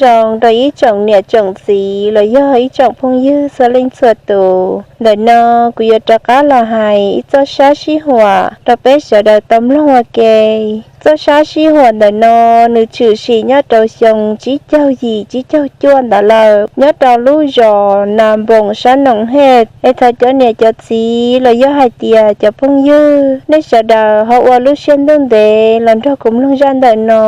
Zoo rau ib tsoom niam tsoom txiv los yog ib tsoom phooj ywg txhua leej txhua tus, ntawm no kuv yuav rov qab los hais ib txoj sab sib huam rau peb sawv daws tau mloog ua ke. Txoj sab sib huam ntawm no nws tshwm sim nyob rau xyoo tsib caug yim tsib caug cuaj ntawd lawm, nyob rau lub zos Nas Npoom sab Noom Hej. Es thov cov niam cov txiv los yog hais tias cov phooj ywg nej sawv daws ho ua lub siab ntuj ntev los nrog kuv mloog zaj ntawm no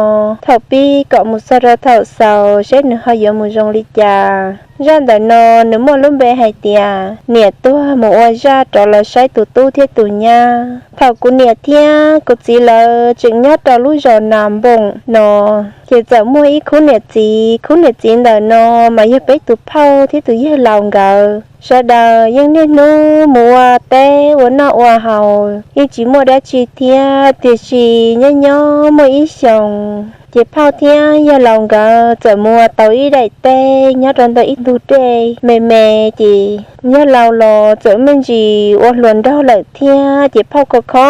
thaum pib kom mus txog rau thaum xaus seb nws ho yuav mus zoo li cas. Zaj ntawm no nws muaj lub npe hais tias niam tuag mus ua zaj rov los saib tus tub thiab tus nyab. Thaum kuv niam thiab kuv txiv lawv tseem nyob rau lub zos Nas Npoom no, ces txawm muaj ib khub niam txiv. Khub niam txiv ntawm no mas yog peb tus phauj thiab tus yawg laus nkawd. Sawv daws yeej niaj hnub mus ua teb ua noj ua haus, yeej tsis muaj dab tsi thiab. Tiam sis nyob nyob muaj ib xyoos, ces phauj thiab yawg laus nkawd txawm mus ua tau ib daim teb nyob rau ntawm ib ntug dej me me. Ces yawg laus los txawm me ntsis ua hluas nraug lawm thiab, ces phauj kho kho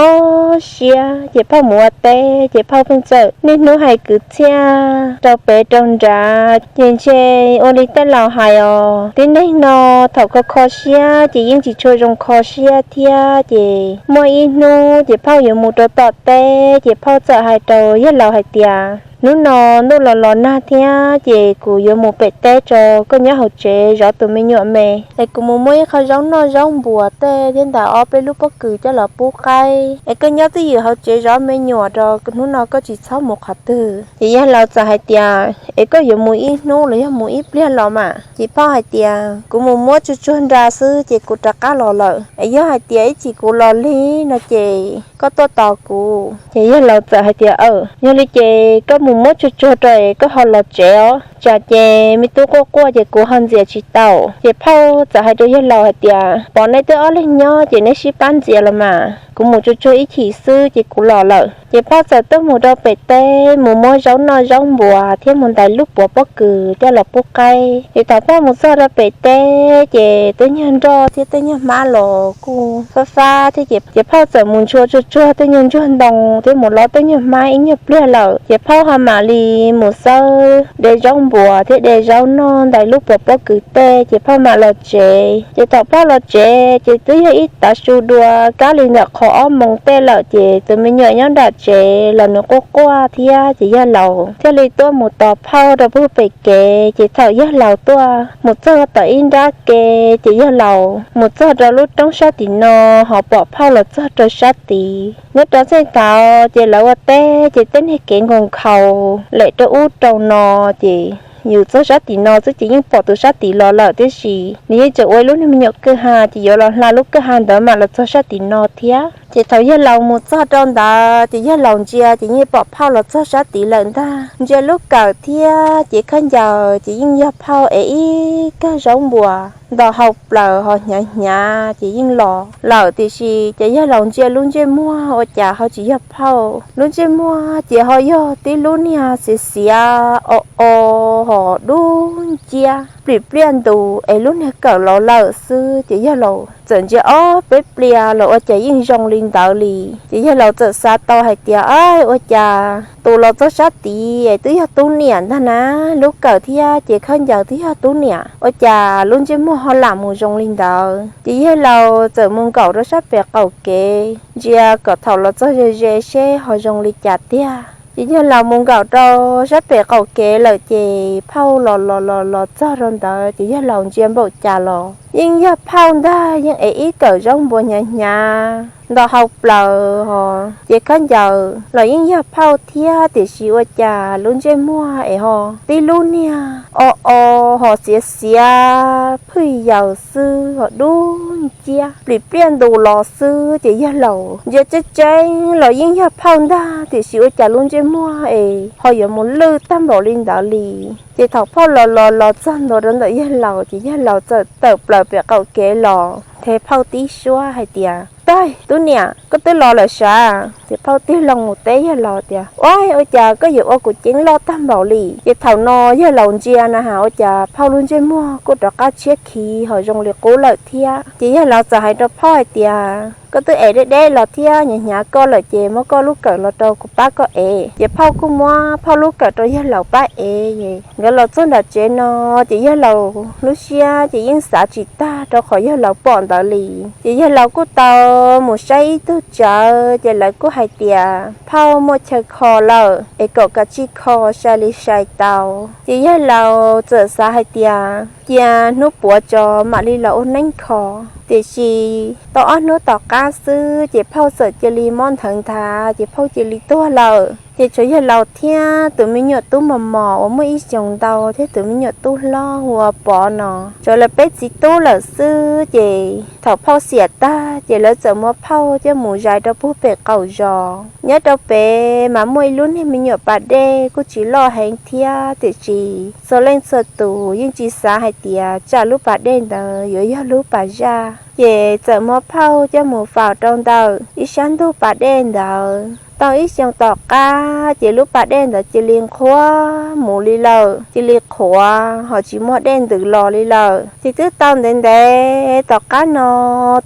siab, ces phauj mus ua teb, ces phauj pheej txawm niaj hnub hais kwv txhiaj rau pem rau nrad. Ces ntshe ua li tej laus hais os, tib neeg no thaum kho kho siab ces yeej tsis tshua zoo kho siab thiab. Ces muaj ib hnub ces phauj yuav mus rau tom teb, ces phauj txawm hais rau yawg laus hais tias, hnub no ntuj los los nag thiab, ces kuv yuav mus pem teb tso, koj nyob hauv tsev zov tus me nyuam me, es kuv mus muab ib qho zaub noj zaub npuas tej thiab ntawm ob peb lub pob kws coj los pub qaib, es koj nyob twj ywm hauv tsev zov me nyuam rau hnub no, koj tsis txhob mus qhov twg. Ces yawg laus txawm hais tias, es koj yuav mus ib hnub los yog mus ib pliag los mas? Ces phauj hais tias, kuv mus muab tsuag tsuag nra xwb ces kuv rov qab los lawm. Es yog hais tias ib chim kuv los lig no ces koj tuaj tos kuv. Ces yawg laus txawm hais tias, aw, yog li ces koj mus muab tsuag tsuag rau es koj ho los tsev os, tsam ces me tub quaj quaj ces kuv ho ntxias tsis tau. Ces phauj txawm hais rau yawg laus hais tias, pom nej twb ob leeg nyob ces neb sib pab ntxias los mas, kuv mus tsuag tsuag ib chim xwb ces kuv los lawm. Ces phauj txawm tuaj mus rau pem teb mus muab zaub noj zaub npuas thiab mus ntais lub puav pob kws coj los pub qaib. Ces thaum phauj mus txog rau pem teb ces tej nyuag nroj thiab tej nyuag hmab los kuj fab fab thiab. Ces phauj txawm mus ntshua tsuag tsuag tej nyuag ntsuag ntoo thiab mus lov tej nyuag hmab ib nyuag pliag lawm, ces phauj ho mam li mus xawb de zaub npuas thiab de zaub noj ntais lub puav pob kws tej, ces phauj mam los tsev. Ces thaum phauj los tsev ces twb yog ib tav su dua kab li ntawm qhov ob moos tej lawm, ces tus me nyuam nyob nram tsev los nws quaj quaj thiab. Ces yawg laus thiaj li tuaj mus tos phauj rau pem kev. Ces thaum yawg laus tuaj mus txog tom ib nrab ke, ces yawg laus mus txog rau lub roob sab tim no ho pom phauj los txog rau sab tid. Nyob rau txheej thaud ces lawv ua teb ces tej niag kev nkaus nkhaus lem rau ub rau no, ces yus txog sab tim no xwb ces yeej pom tus sab tid los lawm, tiam sis nws yeej tseem ua ib lub niag me nyuam kwj ha, ces yuav los hla lub kwj ha ntawd mam los txog sab tim no thiab. Ces thaum yawg laus mus txog rau ntawd ces yawg laus ntsia ces yeej pom phauj los txog sab tid lawm ntag. Ntsia lub kawm thiab cev khaub ncaws ces yeej yog phauj ev ib kawm zaub npuas nto hau plaws ho hnyav hnyav ces yeej los lawm, tiam sis ces yawg laus ntsia lub ntsej muag ua cas ho tsis yog phauj. Lub ntsej muag ces ho yog tib lub niag xiav xiav o o ho dub nciab plim pliaj ntus es lub niag kawm los lawm xwb. Ces yawg laus txawm ntsia ob peb pliag los ua cas yeej zoo li ntawd li. Ces yawg laus txawm xav tau hais tias, ab, ua cas tus los txog sab tid es twb yog tub niam ntag na, lub kawm thiab cev khaub ncaws twb yog tub niam, ua cas lub ntsej muag ho lam mus zoo li ntawd. Ces yawg laus txawm mus nkaum rau sab pem qaum kev ntsia kom thaum los txog ze ze seb ho zoo li cas tiag. Ces yawg laus mus nkaum rau sab pem qaum kev lawm ces phauj los los los los txog rau ntawd ces yawg laus ntsia npaum cas los yeej yog phauj ntag, yeej ev ib kawm zaub npuas hnyav hnyav nto hau plaws ho cev khaub ncaws los yeej yog phauj thiab, tiam sis ua cas lub ntsej muag es ho tib lub niag o o ho xiav xiav phwj yaws xwb ho dub nciab plim pliaj ntus los xwb. Ces yawg laus ntsia tseeb tseeb los yeej yog phauj ntag, tiam sis ua cas lub ntsej muag es ho yuav mus lwj tag npaum li ntawd li. Ces thaum phauj los los los txog ntua rau ntawm yawg laus ces yawg laus txawm tawm plaws pem qaum kev los nthe phauj tib suab hais tias, Tais, tub niam, koj twb los lawm sav? Ces phauj tig loo mus teb yawg laus tias, Ua, ua cas koj yuav ua kuv ceeb loj tag npaum li? Ces thaum no yawg laus ntsia na has ua cas phauj lub ntsej muag kuj rov qab tshiab khiv ho zoo li qub lawm thiab. Ces yawg laus txawm hais rau phauj hais tias, Koj twb ev deb deb los thiab, hnyav hnyav koj lawm ces muab koj lub kawm los rau kuv pab koj ev. Ces phauj kuj muab phauj lub kawm rau yawg laus pab ev. Nkawd los txog nram tsev no, ces yawg laus lub siab ces yeej xav tsis tag rau qhov yawg laus pom ntawd li. Ces yawg laus kuj tau mus saib ib tug tsawv, ces lawv kuj hais tias phauj muaj chaw kho lawm es kom kav tsij kho sai li sai tau. Ces yawg laus txawm xav hais tias cia hnub puav tso mam li los ua neeb kho. Tiam sis tau ob hnub tom qab xwb ces phauj txawm cia li mob nthawv nthav, ces phauj cia li tuag lawm. Ces tshuav yawg laus thiab tus me nyuam tub mos mos uas muaj ib xyoos ntau thiab tus me nyuam tub hlob hu ua Pov no, tshuav lawv peb txiv tub lawm xwb. Ces thaum phauj xiam tag ces lawv txawm muab phauj coj mus zais rau puag pem qaum zos. Nyob rau pem mas muaj ib lub niag me nyuam pas dej kuj tsis loj heev thiab, tiam sis txhua leej txhua tus yeej tsis xav hais tias tsam lub pas dej ntawd yuav yog lub pas zaj. Ces txawm muab phauj coj mus faus rau ntawm ib sab ntug pas dej ntawd. Tau ib xyoos tom qab ces lub pas dej ntawd cia li nqhuab mus li lawm, cia li qhuav ho tsis muaj dej ntws los li lawm. Ces twb tau ntev ntev tom qab no,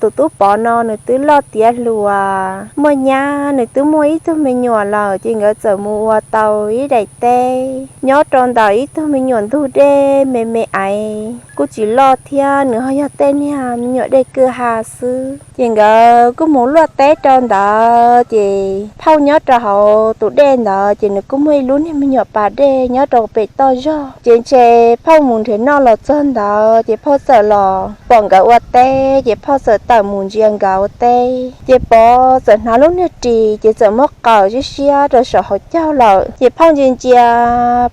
tus tub Pov no nws twb loj tiav hluas, muaj nyab, nws twb muaj ib tug me nyuam lawm, ces nkawd txawm mus ua tau ib daim teb nyob rau ntawm ib tug me nyuam ntug dej me me aiv, kuj tsis loj thiab, nws ho yog tej niag me nyuam dej kwj ha xwb. Ces nkawd kuj mus luaj teb rau ntawd, ces phauj nyob rau hauv tus dej ntawd, ces nws kuj muaj ib lub niag me nyuam pas dej nyob rau pem toj zog. Ces ntshe phauj mus nrhiav noj los txog ntawd, ces phauj txawm los pom nkawd ua teb, ces phauj txawm tawm mus ntsia nkawd ua teb. Ces Pov txawm hnav lub niag ris, ces txawm muab qaws siab siab rau saum hauv caug lawm. Ces phauj ntsia ntsia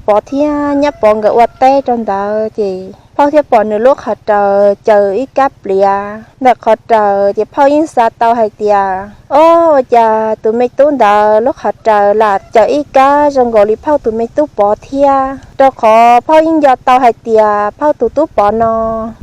Pov thiab nyab Pov nkawd ua teb rau ntawd, ces phauj thiaj pom nws lub qhov raws caws ib kab pliav ntawm qhov raws, ces phauj yeej xav tau hais tias, Ob, ua cas tus me tub ntawd lub qhov raws lam caws ib kab zoo nkaus li phauj tus me tub Pov thiab? Rau qhov phauj yeej nco tau hais tias phauj tus tub Pov no,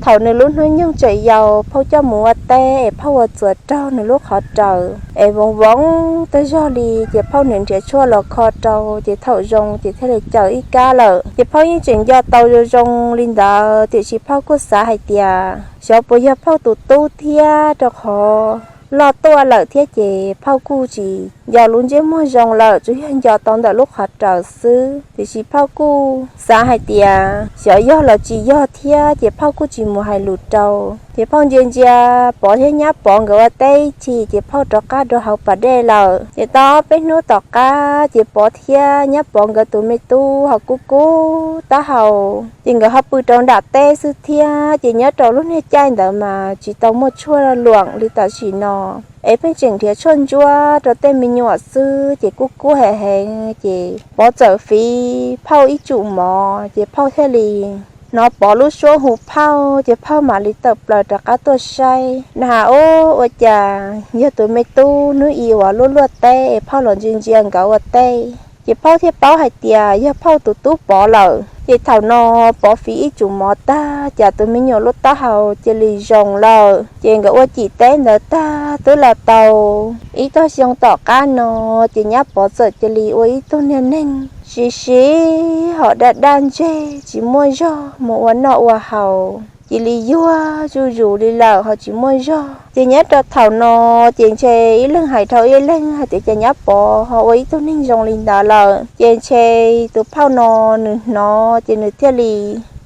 thaum nws lub hnub nyoog tseem yau, phauj coj mus ua teb es phauj ua txuas raug nws lub qhov raws es voov voov tag zog li, ces phauj nws nrhiav tshuaj los kho rau, ces thaum zoo ces thiaj li caws ib kab lawm. Ces phauj yeej tseem nco tau zoo zoo li ntawd, tiam sis phauj kuj xav hais tias xyov puas yog phauj tus tub thiab, rau qhov loj tuaj lawm thiab, ces phauj kuj tsis nco lub ntsej muag zoo lawm, tsuas yog nco tau ntawm lub qhov raws xwb. Tiam sis phauj kuj xav hais tias xyov yog los tsis yog thiab, ces phauj kuj tsis mus hais lus rau. Ces phauj ntsia ntsia Pov thiab nyab Pov nkawd ua teb ib chim, ces phauj rov qab rau hauv pas dej lawm. Ces tau peb hnub tom qab, ces Pov thiab nyab Pov nkawd tus me tub ho kub kub taub hau, ces nkawd ho pw rau nram teb xwb thiab. Ces nyob rau lub niag caij ntawd mas tsis tau muaj tshuaj luam li tam sim no, es pheej tseem nrhiav tshuaj ntsuab rau tej me nyuam xwb, ces kuj kub heev heev. Ces Pov txawm fiv phauj ib tsum mov, ces phauj thiaj li hnov Pov lub suab hu phauj, ces phauj mam li tawm plaws rov qab tuaj saib na has, Ub, ua cas yog tus me tub hnub i uas luaj luaj teb es phauj los ntsia ntsia nkawd ua teb? Ces phauj thiaj paub hais tias yog phauj tus tub Pov lawm. Ces thaum no Pov fiv ib tsum mov tag, cas tus me nyuam lub taub hau cia li zoo lawm. Ces nkawd ua cim teb ntawd tag twb los tau ib tog xyoo tom qab no, ces nyab Pov txawm cia li ua ib tug niag neeg siv siv ho daj daj ntseg, tsis muaj zog mus ua noj ua haus, cia li yuag zuj zus li lawm ho tsis muaj zog. Ces nyob rau thaum no, ces ntshe ib leeg hais dhau ib leeg hais tias cas nyab Pov ho ua ib tug neeg zoo li ntawd lawm. Ces ntshe tus phauj no nws hnov, ces nws thiaj li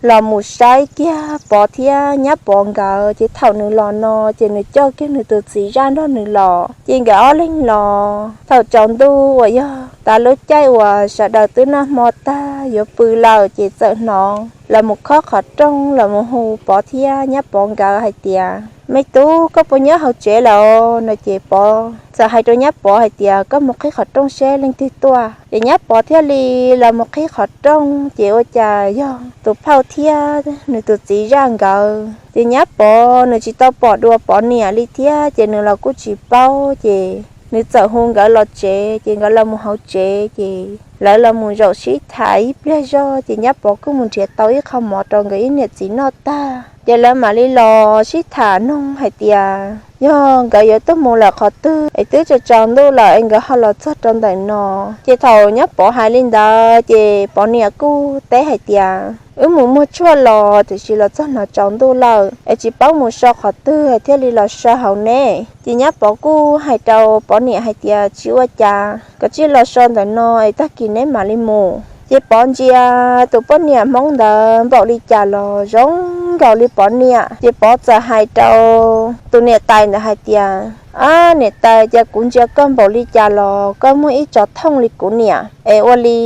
los mus saib kiag Pov thiab nyab Pov nkawd. Ces thaum nws los no, ces nws coj kiag nws tus txiv zaj nrog nws los. Ces nkawd ob leeg los thaum tsaus ntuj uas yog tas lub caij uas sawv daws twb noj hmo tag yuav pw lawm, ces txawm hnov los mus khob qhov rooj los mus hu Pov thiab nyab Pov nkawd hais tias, Me tub, koj puas nyob hauv tsev lawm? No ces Pov txawm hais rau nyab Pov hais tias, Koj mus qhib qhov rooj seb leej twg tuaj. Ces nyab Pov thiaj li los mus qhib qhov rooj, ces ua cas yog tus phauj thiab nws tus txiv zaj nkawd. Ces nyab Pov nws tsis tau pom dua Pov niam li thiab, ces nws los kuj tsis paub, ces nws txawm hu nkawd los tsev. Ces nkawd los mus hauv tsev, ces lawv los mus zaum sib tham ib pliag zog, ces nyab Pov kuj mus nrhiav tau ib qho mov rau nkawd ib niam txiv noj tag, ces lawv mam li los sib tham noog hais tias yog nkawd yuav tuaj mus lawm qhov twg es twb tsaus tsaus ntuj lawm es nkawd ho los txog rau ntawm no. Ces thaum nyab Pov hais li ntawd ces Pov niam kuj teb hais tias, wb mus muag tshuaj los tiam sis los txog no tsaus ntuj lawm es tsis paub mus so qhov twg thiaj li los so hauv ne. Ces nyab Pov kuj hais rau Pov niam hais tias, tsis ua cas, koj cia los so ntawm no es tag kis neb mam li mus. Ces Pov ntsia tus poj niam Hmoob ntawd npaum li cas los zoo nkaus li Pov niam. Ces Pov txawm hais rau tus niam tais ntawd hais tias, ab niam tais, cas kuv ntsia koj npaum li cas los koj muaj ib tsob thooj li kuv niam es ua li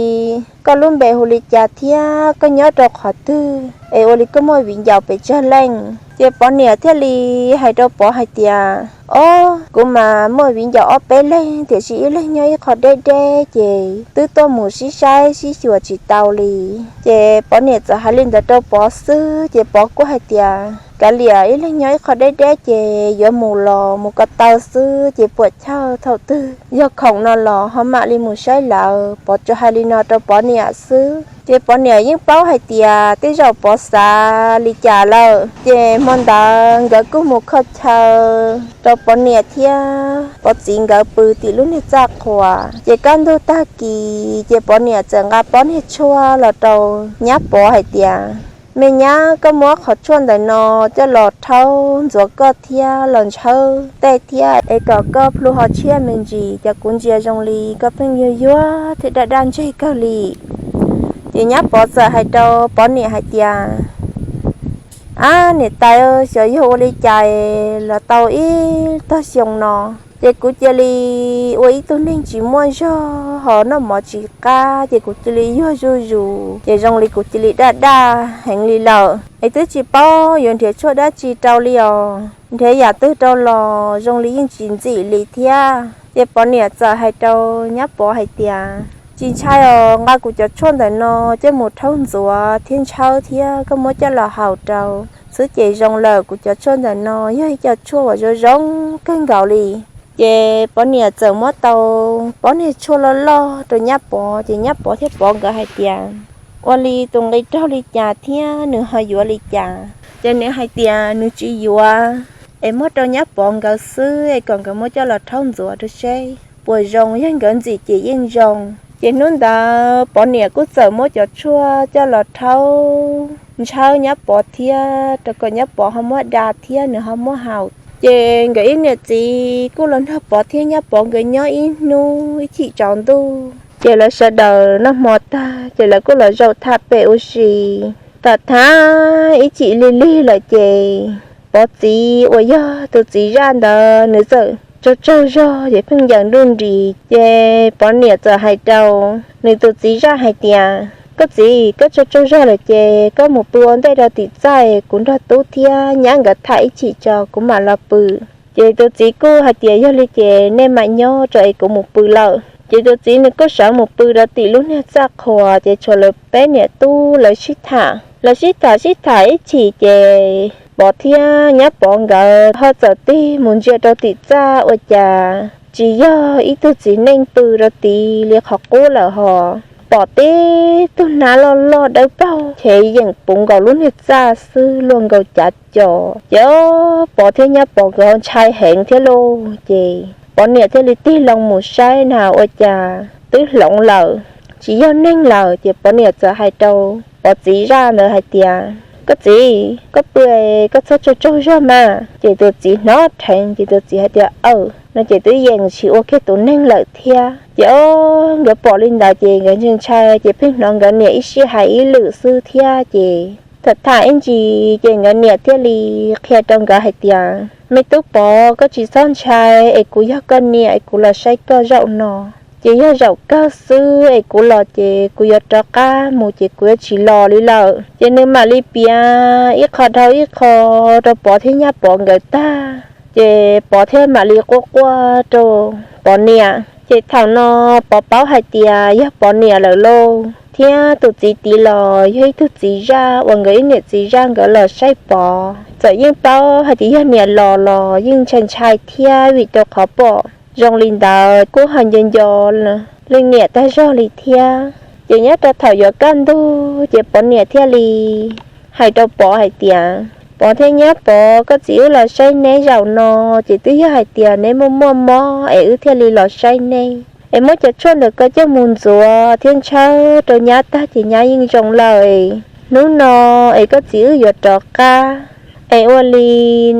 koj lub npe hu li cas thiab koj nyob rau qhov twg es ua li koj muaj viv ncaus pes tsawg leej? Ces Pov niam thiaj li hais rau Pov hais tias, ob, kuv mas muaj viv ncaus ob peb leeg tiam sis ib leeg nyob ib qho deb deb ces twb tuaj mus sib saib sib xyuas tsis tau li. Ces Pov niam txawm hais li ntawd rau Pov xwb ces Pov kuj hais tias, kav liam, ib leeg nyob ib qho deb deb ces yuav mus los mus ko taw xwb ces puam chawj, thaum twg yog khoom no los ho mam li mus saib lawv. Pov tsuas hais li no rau Pov niam xwb ces Pov niam yeej paub hais tias tej zaum Pov xav li cas lawm. Ces hmo ntawd nkawd kuj mus kho chaw rau Pov niam thiab Pov txiv nkawd pw tim lub niag txaj qhua. Ces kaj ntug tag kis ces Pov niam txawm nqa pob niag tshuaj los rau nyab Pov hais tias, me nyab, koj muab qhov tshuaj ntawm no coj los rhaub ntxuav koj thiab los ntshawb tej thiab es kom koj plhu ho tshiab me ntsis, cas kuv ntsia zoo li koj pheej yuag yuag thiab daj daj ntseg kawg li. Ces nyab Pov txawm hais rau Pov niam hais tias, ab niam tais, xyov yog ua li cas los tau ib tog xyoo no ces kuv cia li ua ib tug neeg tsis muaj zog ho noj mov tsis qab ces kuv cia li yuag zuj zus ces zoo li kuv cia li daj daj heev li lawm es twb tsis paub yuav nrhiav tshuaj dab tsi rau li os, nrhiav yam twg rau los zoo li yeej tsis ntxim li thiab. Ces Pov niam txawm hais rau nyab Pov hais tias, tsis ntshai os, nqa kuv cov tshuaj ntawm no coj mus rhaub ntxuav thiab ntshaw thiab koj muab coj los haus rau xwb ces zoo lawm. Kuv cov tshuaj ntawm no yog ib co tshuaj uas zoo zoo kawg nkaus li. Ces Pov niam txawm muab tau pob niag tshuaj loj loj rau nyab Pov ces nyab Pov thiab Pov nkawd hais tias, ua li tus nqi raug li cas thiab nws ho yuav li cas? Ces nws hais tias nws tsis yuav es muab rau nyab Pov nkawd xwb es kom nkawd muab coj los rhaub ntxuav rau seb puas zoo, yog nkawd ntxim ces yeej zoo. Ces hnub ntawd Pov niam kuj txawm muab cov tshuaj coj los rhaub ntshaw nyab Pov thiab rau kom nyab Pov ho muab da thiab nws ho muab haus. Ces nkawd ib niam txiv kuj los nrog Pov thiab nyab Pov nkawd nyob ib hnub ib chim tsaus ntuj ces lawv sawv daws noj hmo tag ces lawv kuj los zaum tham pem ua si. Tham tham ib chim lig lig lawm ces Pov txiv uas yog tus txiv zaj ntawd nws txawm tsaug tsaug zog ces pheej ncaws nruj nris. Ces Pov niam txawm hais rau nws tus txiv zaj hais tias, koj txiv, koj tsaug tsaug zog lawm ces koj mus pw ua ntej rau tim txaj, kuv nrog tub thiab nyab nkawd tham ib chim tso kuv mam los pw. Ces tus txiv kuj hais tias, yog li ces nej mam nyob tso es kuv mus pw lawm. Ces tus txiv nws kuj sawv mus pw rau tim lub niag txaj qhua ces tshuav lawv peb niam tub lawv sib tham. Lawv sib tham sib tham ib chim ces Pov thiab nyab Pov nkawd ho txawm tig mus ntsia rau tim txaj ua cas tsis yog ib tug txiv neej pw rau tid li qhov qub lawm hos. Pom tib tug hnab loj loj dawb paug chev yeem puv nkaus lub niag txaj xwb luaj nkaus cav co. Ces Pov thiab nyab Pov nkawd ntshai heev thiab lauj. Ces Pov niam thiaj li tig loo mus saib na ua cas twb hloov lawm, tsis yog neeg lawm. Ces Pov niam txawm hais rau Pov txiv zaj ntawd hais tias, koj txiv, koj pw, koj txhob tsaug tsaug zog mas. Ces tus txiv hnov dheev ces tus txiv hais tias, aw, no ces twb yeej tsis ua kiag tus neeg lawm thiab. Ces nkawd pom li ntawd ces nkawd ntshai ntshai ces pheej hnov nkawd niam ib sij hais ib lwm xwb thiab. Ces tham tham ib ntsis ces nkawd niam thiaj li qhia rau nkawd hais tias, me tub Pov, koj tsis txhob ntshai es kuv yog koj niam es kuv los saib koj zaum no. Ces yog zaum kawg xwb es kuv los ces kuv yuav rov qab mus ces kuv yuav tsis los li lawm. Ces nws mam li piav ib qho dhau ib qho rau Pov thiab nyab Pov nkawd tag. Ces Pov thiaj mam li quaj quaj rau Pov niam. Ces thaum no Pov paub hais tias yog Pov niam lawm lauj, thiab tus txiv tid los yog ib tug txiv zaj uas nkawd ib niam txiv zaj nkawd los saib Pov. Txawm yeej paub hais tias yog niam los los yeej ntshai ntshai thiab vim rau qhov pom zoo li ntawd kuj ho nco nco leej niam tag zog li thiab. Ces nyob rau thaum yuav kaj ntug ces Pov niam thiaj li hais rau Pov hais tias, Pov thiab Nyab Pov, koj txiv wb los saib neb zaum no, ces twb yog hais tias neb muaj muaj mob es wb thiaj li los saib neb, es muab cov tshuaj ntawm ko coj mus ntxuav thiab ntshaw rau nyab tag ces nyab yeej zoo lawm. Hnub no es koj txiv wb yuav rov qab, es ua li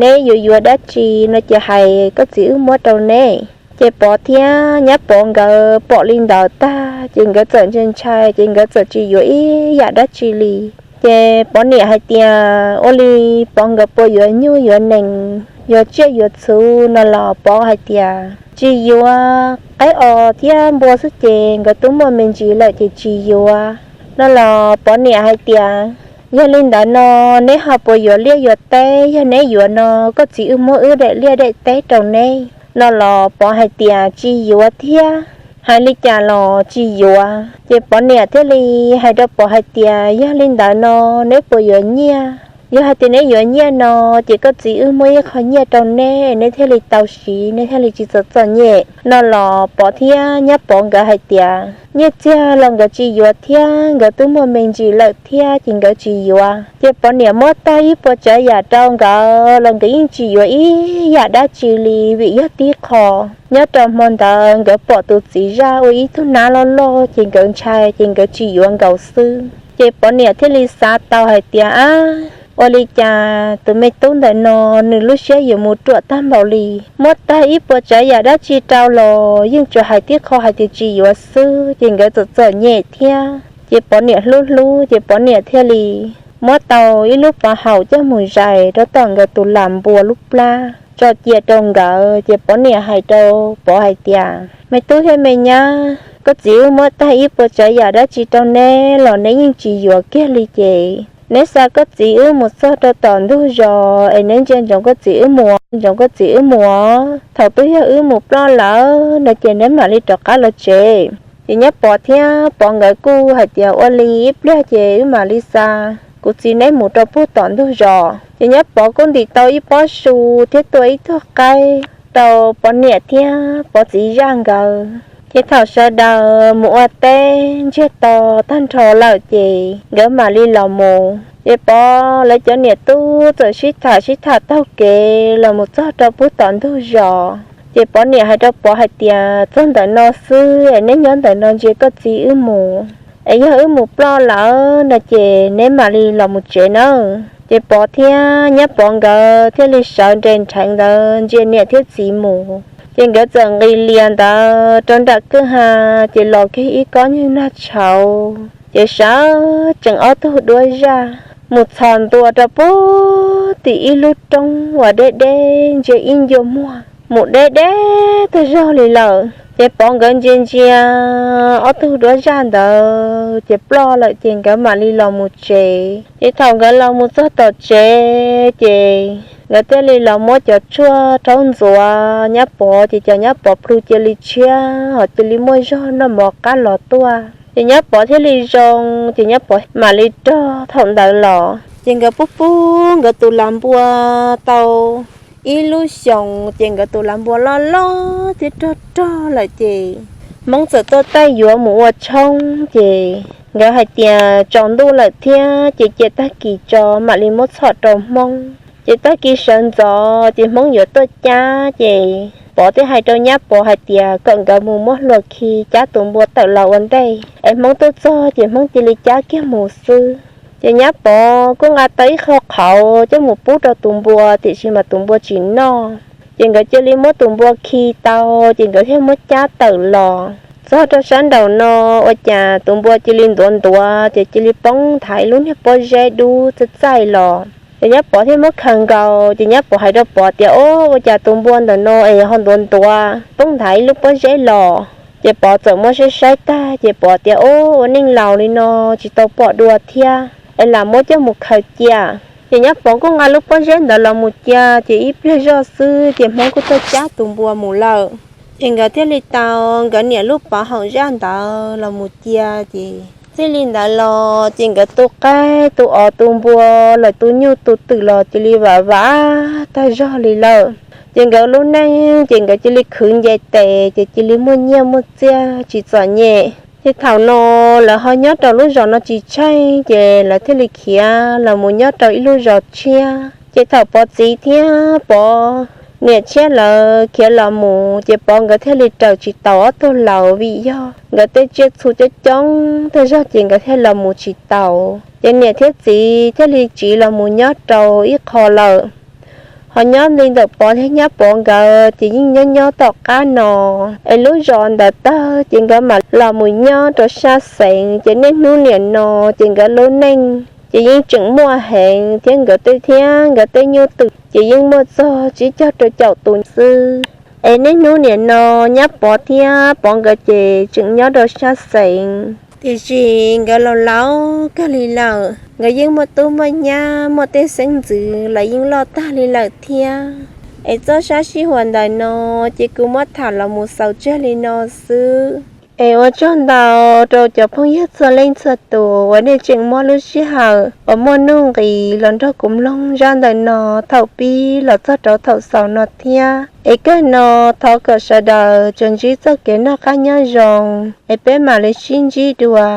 neb yuav yuav dab tsi no ces hais koj txiv wb muab rau neb. Ces Pov thiab Nyab Pov nkawd pom li ntawd tag ces nkawd txawm ntshai ntshai, ces nkawd txawm tsis yuav ib yam dab tsi li. Ces Pov niam hais tias, ua li Pov nkawd puas yuav nyuj yuav nees, yuav tsiaj yuav txhu no los Pov hais tias tsis yuav, qaib os thiab npua xwb ces nkawd twb muaj me ntsis lawm ces tsis yuav no los Pov niam hais tias, yog li ntawd no neb ho puas yuav liaj yuav teb? Yog neb yuav no koj txiv wb muab wb daim liaj daim teb rau neb no los Pov hais tias tsis yuav thiab, hais li cas los tsis yuav. Ces Pov niam thiaj li hais rau Pov hais tias, yog li ntawd no neb puas yuav nyiaj? Yog hais tias neb yuav nyiaj no ces koj txiv wb muab ib qho nyiaj rau neb, neb thiaj li tau siv, neb thiaj li tsis txom txom nyem no los Pov thiab Nyab Pov nkawd hais tias nyiaj txiag los nkawd tsis yuav thiab, nkawd twb muaj me ntsis lawm thiab ces nkawd tsis yuav. Ces Pov niam muab tag ib puas tsav yam rau nkawd los nkawd yeej tsis yuav ib yam dab tsi li, vim yog tib qho nyob rau hmo ntawd nkawd pom tus txiv zaj ua ib tug nab loj loj ces nkawd ntshai ces nkawd tsis yuav nkaus xwb. Ces Pov niam thiaj li xav tau hais tias, ab, ua li cas tus me tub ntawm no nws lub siab yuav mus ruam tag npaum li, muab tag ib puas tsav yam dab tsi rau los yeej tsuas hais tib qho hais tias tsis yuav xwb ces nkawd txom txom nyem thiab. Ces Pov niam hlub hlub ces Pov niam thiaj li muab tau ib lub pov haum coj mus zais rau tom nkawd tus lam npua lub plab tso cia rau nkawd. Ces Pov niam hais rau Pov hais tias, me tub thiab me nyab, koj txiv wb muab tag ib puas tsav yam dab tsi rau neb los neb yeej tsis yuav kiag li ces neb xa koj txiv wb mus txog rau tom ntug zos es neb ntsia ntsoov koj txiv wb mus, ntsoov koj txiv wb mus. Thaum twb yog wb mus ploj lawm no ces neb mam li rov qab los tsev. Ces Nyab Pov thiab Pov nkawd kuj hais tias, ua li ib pliag ces wb mam li xa kuv txiv neb mus rau puag tom ntug zos. Ces Nyab Pov kuj ntim tau ib pob su thiab tua ib tug qaib rau Pov niam thiab Pov txiv zaj nkawd. Ces thaum sawv daws mus ua teb ntsiag to tag nrho lawm ces nkawd mam li los mus. Ces Pov lawv cov niam tub txawm sib tham sib tham taug kev los mus txog rau puag tom ntug zos. Ces Pov niam hais rau Pov hais tias, txog ntawm no xwb es neb nyob ntawm no ntsia koj txiv wb mus, es yog wb mus ploj lawm no ces neb mam li los mus tsev nawb. Ces Pov thiab Nyab Pov nkawd thiaj li sawv nres nrheev ntawd ntsia niam thiab txiv mus. Ces nkawd txawm nqis lias ntawd rau nram kwj ha, ces los kiag ib kob nyuag nag tshauv, ces sawv tsees ob tug duab zaj mus txhos ntua rau puag tim ib lub roob uas deb deb ntsia ib ncua muag mus deb deb tag zog li lawm. Ces Pov nkawd ntsia ntsia ob tug duab zaj ntawd ces ploj lawm ces nkawd mam li los mus tsev. Ces thaum nkawd los mus txog tom tsev ces nkawd thiaj li los muab cov tshuaj rhaub ntxuav Nyab Pov, ces cov Nyab Pov plhu cia li tshiab ho cia li muaj zog noj mov qab los tuaj. Ces Nyab Pov thiaj li zoo, ces Nyab Pov mam li rog thaum ntawd los. Ces nkawd pub pub nkawd tus lam npua tau ib lub xyoos, ces nkawd tus lam npua loj loj thiab rog rog lawm ces Hmoob txawm tuaj taij yuav mus ua tshoob, ces nkawd hais tias tsaus ntuj lawm thiab ces cia tag kis tso mam li muab txhom rau Hmoob. Ces tag kis sawv ntxov ces Hmoob yuav tuaj cab, ces Pov thiaj hais rau Nyab Pov hais tias kom nkawd mus muab hlua khi cab tus npua tawm los ua ntej, es Hmoob tuaj txog ces Hmoob cia li cab kiag mus xwb. Ces Nyab Pov kuj nqa tau ib qho qhauv coj mus pub rau tus npua, tiam sis mas tus npua tsis noj. Ces nkawd cia li muab tus npua khi tau, ces nkawd thiaj muab cab tawm los. Txog rau sab nraum no, ua cas tus npua cia li ntuav ntuav, ces cia li poob nthav ib lub niag pob zeb dub txaij txaij los. Ces Nyab Pov thiaj muab khaws nkaus, ces Nyab Pov hais rau Pov tias, o, ua cas tus npua ntawm no es ho ntuav ntuav poob nthav ib lub pob zeb los? Ces Pov txawm muab saib saib tag, ces Pov tias, o, ua neej laus li no tsis tau pom dua thiab, es lam muab coj mus khaws cia. Ces Nyab Pov kuj nqa lub pob zeb ntawd los mus cia, ces ib pliag zoj xwb ces Hmoob kuj tuaj cab tus npua mus lawm. Ces nkawd thiaj li tau nkawd niam lub pov haum zaj ntawd los mus cia, ces txij li ntawd los ces nkawd tu qaib tu os tu npua, lawv tu nyuj tu twm los cia li vam vam tag zog li lawm. Ces nkawd lub neej ces nkawd cia li khwv nce tes, ces cia li muaj nyiaj muaj txiaj tsis txom nyem. Ces thaum no lawv ho nyob rau lub zos no tsis tsheej, ces lawv thiaj li khiav los mus nyob rau ib lub zos tshiab. Ces thaum Pov txiv thiab Pov niam tshiab lawv khiav los mus ces Pov nkawd thiaj li raws tsis taus ob tug laus vim yog nkawd tej tsiaj txhu coob coob tag zog ces nkawd thiaj los mus tsis taus. Ces niam thiab txiv thiaj li tsiv los mus nyob rau ib qho lawm. Ho nyob li ntawm Pov thiab nyab Pov nkawd ces yeej nyob nyob tom qab no, es lub zos ntawd tag ces nkawd mam los mus nyob rau sab xeev. Ces niaj hnub nim no ces nkawd lub neej ces yeej tseem muaj heev thiab, nkawd tej thiab nkawd tej nyuj twm ces yeej muaj txog tsib caug rau caum tus xwb. Es niaj hnub nim no nyab Pov thiab Pov nkawd ces tseem nyob rau sab xeev, tiam sis nkawd laus laus kawg li lawm. Nkawd yeej muaj tub muaj nyab, muaj tej xeeb ntxwv los yeej loj tag li lawm thiab. Es txoj sab sij huam ntawm no ces kuv muab tham los mus xaus tseg li no xwb. Es ua tsaug ntau rau cov phooj ywg txhua leej txhua tus uas nej tseem muab lub sij hawm uas muaj nuj nqis los nrog kuv mloog zaj ntawm no thaum pib los txog rau thaum xaus no thiab. Es kawg no thov kom sawv daws tsuas ntsib txoj kev noj qab nyob zoo, es peb mam li sib ntsib dua.